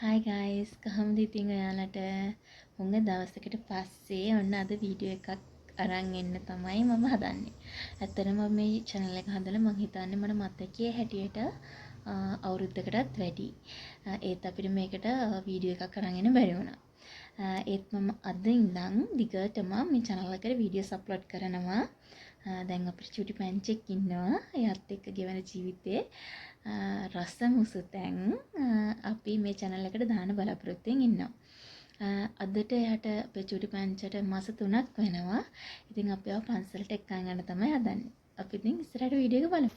Hi guys, කොහොමද ඉතින් ඔයාලට? හුඟ දවසකට පස්සේ ඔන්න අද වීඩියෝ එකක් අරන් එන්න තමයි මම හදන්නේ. ඇත්තටම මේ චැනල් එක හදලා මං හිතන්නේ මට මතකයේ හැටියට අවුරුද්දකටත් වැඩි. ඒත් අපිට මේකට වීඩියෝ එකක් අරන් එන්න බැරි වුණා. ඒත් මම අද ඉඳන් දිගටම මේ චැනල් එකට වීඩියෝස් අප්ලෝඩ් කරනවා. දැන් අපිට චුටි පැංචෙක් ඉන්නවා. එයාත් එක්ක ගෙවන ජීවිතේ රස මුසු තැන් අපි මේ චැනල් එකට දාන්න බලාපොරොත්තුවෙන් ඉන්නවා. අදට එයාට අපේ චුටි පැංචට මාස 3ක් වෙනවා. ඉතින් අපි ආව පන්සලට එක්කන් යන්න තමයි හදන්නේ. අපි ඉතින් ඉස්සරහට වීඩියෝ එක බලමු.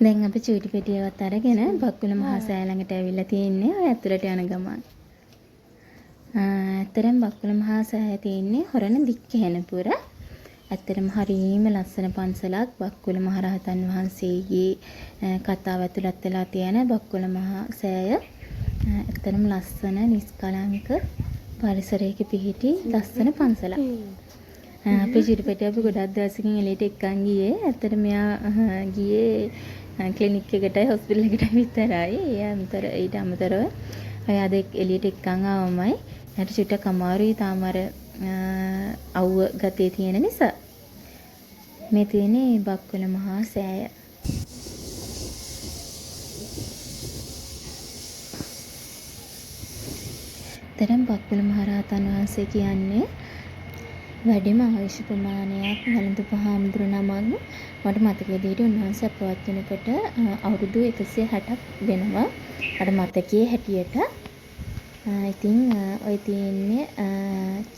දැන් අපි චූටි පෙටියවත් අරගෙන බක්කුල මහා සෑය ළඟට ඇවිල්ලා තියෙන්නේ ඔය ඇතුළට යන ගමන්. ඇත්තටම බක්කුල මහා සෑය තියෙන්නේ හොරණ දික්කේනපුර. ඇත්තටම හරීම ලස්සන පන්සලක්. බක්කුල මහරහතන් වහන්සේගේ කතාව ඇතුළත් වෙලා තියෙන බක්කුල මහා සෑය. ඇත්තටම ලස්සන නිස්කලංක පරිසරයක පිහිටි ලස්සන පන්සලක්. අපේ චුටි පැටියා අපි ගොඩක් දවසකින් එළියට එක්කන් ගියේ. ඇත්තටම මෙයා ගියේ ක්ලිනික් එකටයි හොස්පිටල් එකටයි විතරයි. ඊට අමතරව ඔය අද එළියට එක්කන් ආවමයි. එයාට චුට්ටක් අමාරුයි තාම අර අවුව ගතිය තියෙන නිසා. මේ තියෙන්නේ බක්කුල මහා සෑය. තරම් බක්කුල මහරහතන් වහන්සේ කියන්නේ වැඩිම ආයුෂ ප්‍රමාණයක් වැළඳපු හාමුදුරු නමක්. මට මතක විදිහට උන්වහන්සේ අපවත් වෙනකොට අවුරුදු 160ක් වෙනවා. මට මතකයේ හැටියට. ඉතින් ඔය තියෙන්නේ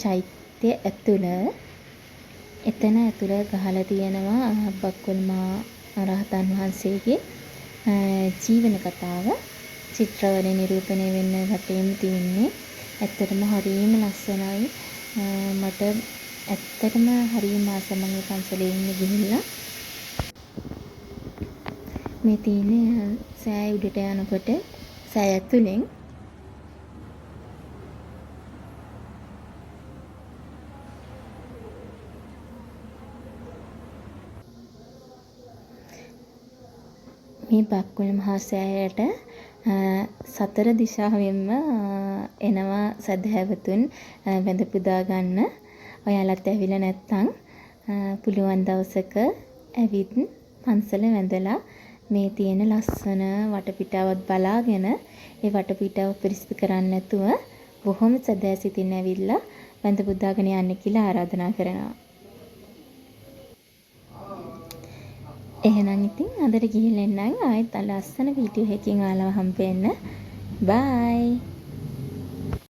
චෛත්‍ය ඇතුළ. එතන ඇතුළ ගහලා තියෙනවා බක්කුල මහ රහතන් වහන්සේගේ ජීවන කතාව. චිත්‍රවලින් නිරූපණය වෙන්න වටේම තියෙන්නේ. ඇත්තටම හරිම ලස්සනයි. මට ඇත්තටම හරිම ආසයි මං ඒ පන්සලේ ඉන්න ගිහිල්ලා. මේ තියෙන්නේ සෑය උඩට යනකොට සෑය ඇතුලෙන්. මේ බක්කුල මහා සෑයට සතර දිශාවෙන්ම එනවා සැදැහැවතුන් වැඳ පුදා ගන්න. ඔයාලත් ඇවිල්ලා නැත්තම් පුළුවන් දවසක ඇවිත් පන්සල වැඳලා මේ තියෙන ලස්සන වටපිටාවත් බලාගෙන ඒ වටපිටාව පිරිසිදු කරන්නේ නැතුව බොහොම සැදැහැ සිතින් ඇවිල්ලා වැඳ පුදාගෙන යන්න කියලා ආරාධනා කරනවා. එහෙනම් ඉතින් අදට ගිහින් එන්නම්. ආයෙත් ලස්සන වීඩියෝ එකකින් ඔයාලව හම්බෙන්න. බයි.